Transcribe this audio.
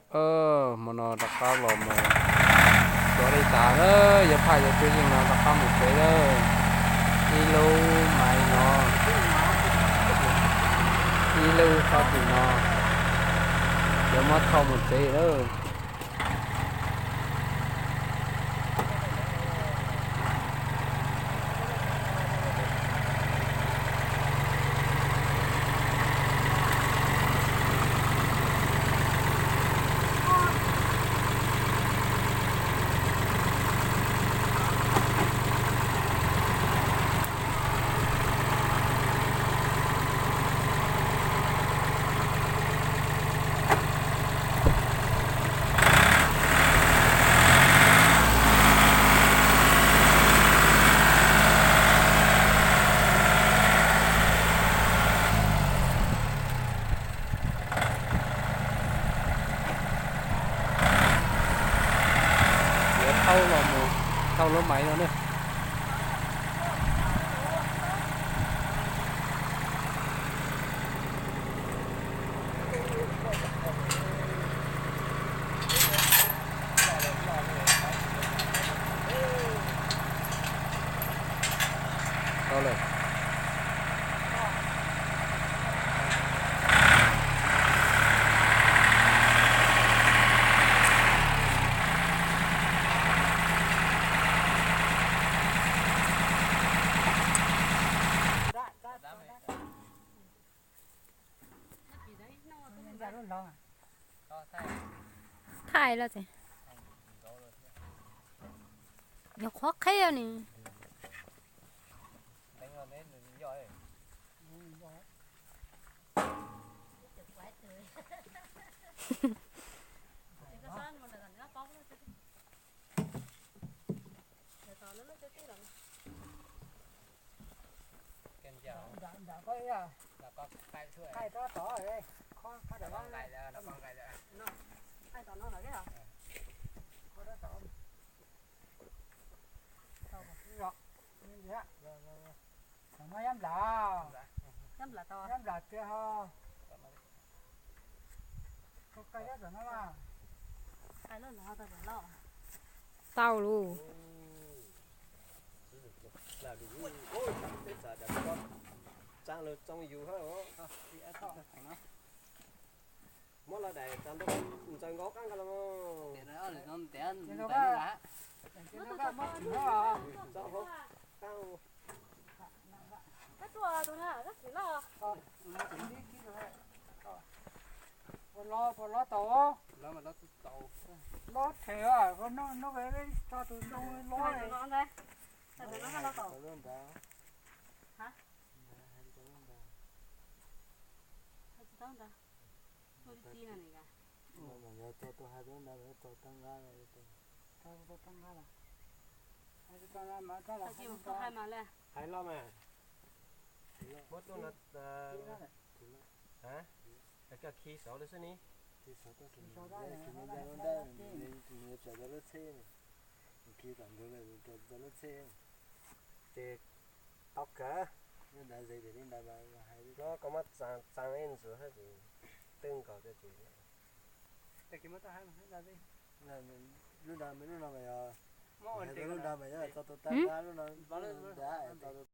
Hmo no rov qab los mus, xyov li cas lawm, yuav phaj yuav tub yeej no rov qab mus tsev lawm. Ib lub maiv no, ib lub sab tim no, yuav muab thauj mus tsev lawm. Yuav thauj los mus thauj lub maiv no na. Tau lawm. Thaij los tsis yog qhuab qhib ni. Nram koj ib yam, qaij rab tod, qhov rab tod, qhov rab tod, no yab nplam, yab nplam tiag ho. Tau lawm. Muab los daim tsav ntawd ntxaws nkaus qab nkaus los. Ntxaws hauv qab. Puas los, puas los tau? Los them, noj, noj, tso tus ntoo los. Yog tso tus hais tus ntawd, tso tau nqa los. Hais los mas. Muab tuaj no, koj khi saud lawm xwb ni. Khi tom ntug lawm, khi tom ntug lawm, tau lub tsheb. Ces tau kawg. No koj muab txaa ib ntsis thiab ces twb nkaus tso ces. Lub nrad, lub no mas yog, lub nrad mas yog tso tus tag nqa, lub no, lub nrad tso tus